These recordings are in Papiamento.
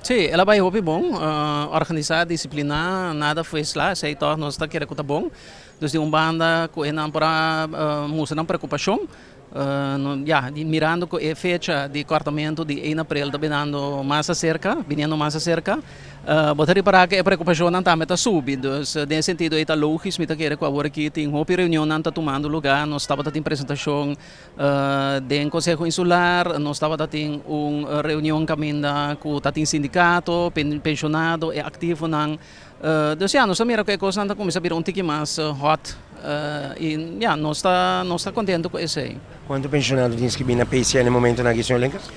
Si, el a bay hopi bon, organisa, disciplina, nada fue sla, esey toch nos ta kere cu ta bon. Dus di un banda cu e nan por a mustra nan preocupacion, ya, mirando cu e fecha di cortamento di 1 april ta binando mas acerca, biniendo mas acerca, bo ta ripara cu e preocupacionnan tambe ta subi. Dus den e sentido ey ta logisch, mi ta kere cu awor aki tin hopi reunionnan ta tumando lugar, nos tabata tin presentacion Den Konseho Insular nos tabata tin un reunion kaminda ku ta tin sindikato, penshonado, e aktivonan. Dus ya, nos ta mira ku e kosnan ta kuminsá bira un tiki mas hòt i ya, nos ta nos ta kontentu ku esei. Kuantu penshonado tin inskribí na PCN e momentunan aki, señor Lenkers?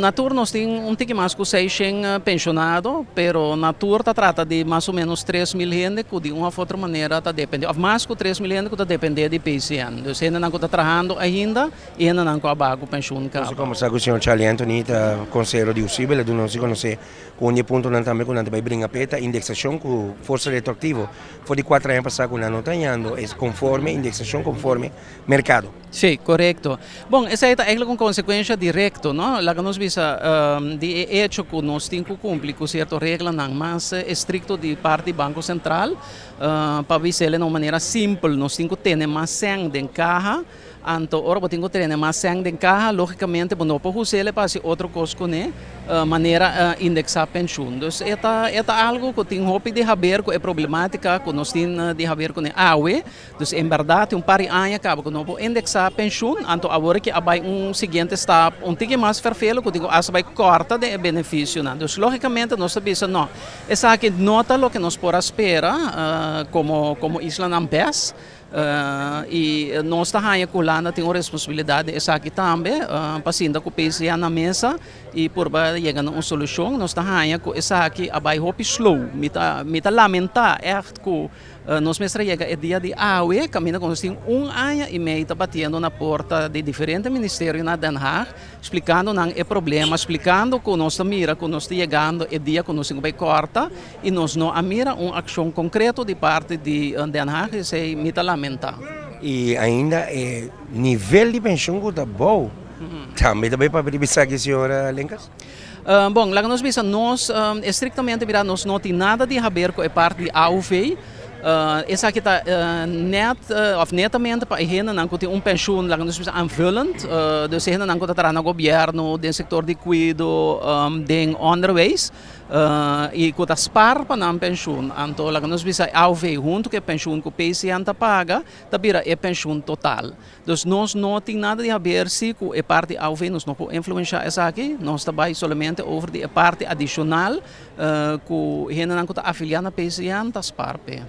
Na tur nos tin un tiki mas ku 600 penshonado, pero na tur ta trata di mas o menos 3000 hende ku di un òf otro manera ta depende, òf mas ku 3000 hende ku ta depende di PCN. Dus hendenan ku ta trahando ainda i hendenan ku a baha ku penshun kaba. Nos a kombersá ku señor Charlie Anthony, ta konsehero di USIBE, el a duna nos di konosé ku un di e puntonan tambe ku nan ta bai bringa p'e ta indeksashon ku forsa retroaktivo for di kuater aña pasá ku nan no ta hañando es konforme indeksashon konforme merkado. Sí, korekto. Bon, esei ta eigentlik un konsekuensha direkto, no? Laga nos bisa di e echo ku nos tin ku kumpli ku sierto reglanan mas estrikto di parti di Banko Sentral. Pa bis'el na un manera simpel, nos tin ku tene mas sèn den kaha. Anto ora bo tin ku tene mas sèn den kaha, lógikamente bo no por us'el pa hasi otro kos kuné, manera indeksá penshun. Dus e ta e ta algu ku tin hopi di haber ku e problematika ku nos tin di haber kuné awe. Dus en bèrdat tin un par di aña kaba ku no por indeksá penshun, anto awor ke a bai un siguiente stap un tiki mas ferfelu ku tin ku asta bai kòrta den e benefisionan. Dus lógikamente nos ta bisa nò, esaki no ta loke nos por a spera komo komo islanan bes i nos ta haña ku Hulanda tin un responsabilidat den esaki tambe pa sinta ku PCA na mesa i purba yega na un solushon. Nos ta haña ku esaki a bai hopi slow. Mi ta mi ta lamentá ègt ku Nos mester a yega e dia di awe kaminda ku nos tin un aña i mei ta batiendo na porta di diferente ministerio na Den Haag splikando nan e problema, splikando ku nos ta mira ku nos ta yegando e dia ku nos tin ku bai kòrta i nos no a mira un akshon konkreto di parti di Den Haag, esei mi ta lamentá. I ainda e nivel di penshon ku ta bou tambe ta bai papia di bisa aki señora Lenkas? Bon, laga nos bisa, nos estrictamente mira nos no tin nada di haber cu e parti di AOV. Esaki ta net of netamente pa e hendenan cu tin un pensioen, laga nos bisa aanvullend. Dus e hendenan cu ta traha na gobierno, den sector di cuido, den onderwijs y cu ta spaar pa nan pensioen. Anto laga nos bisa AOV hunto cu e pensioen cu PCN ta paga ta bira e pensioen total. Dus nos no tin nada di haber si ku e parti AOV, nos no por influensha esaki, nos ta bai solamente over di e parti adishonal ku hendenan ku ta afilia na PCN ta spar p'e.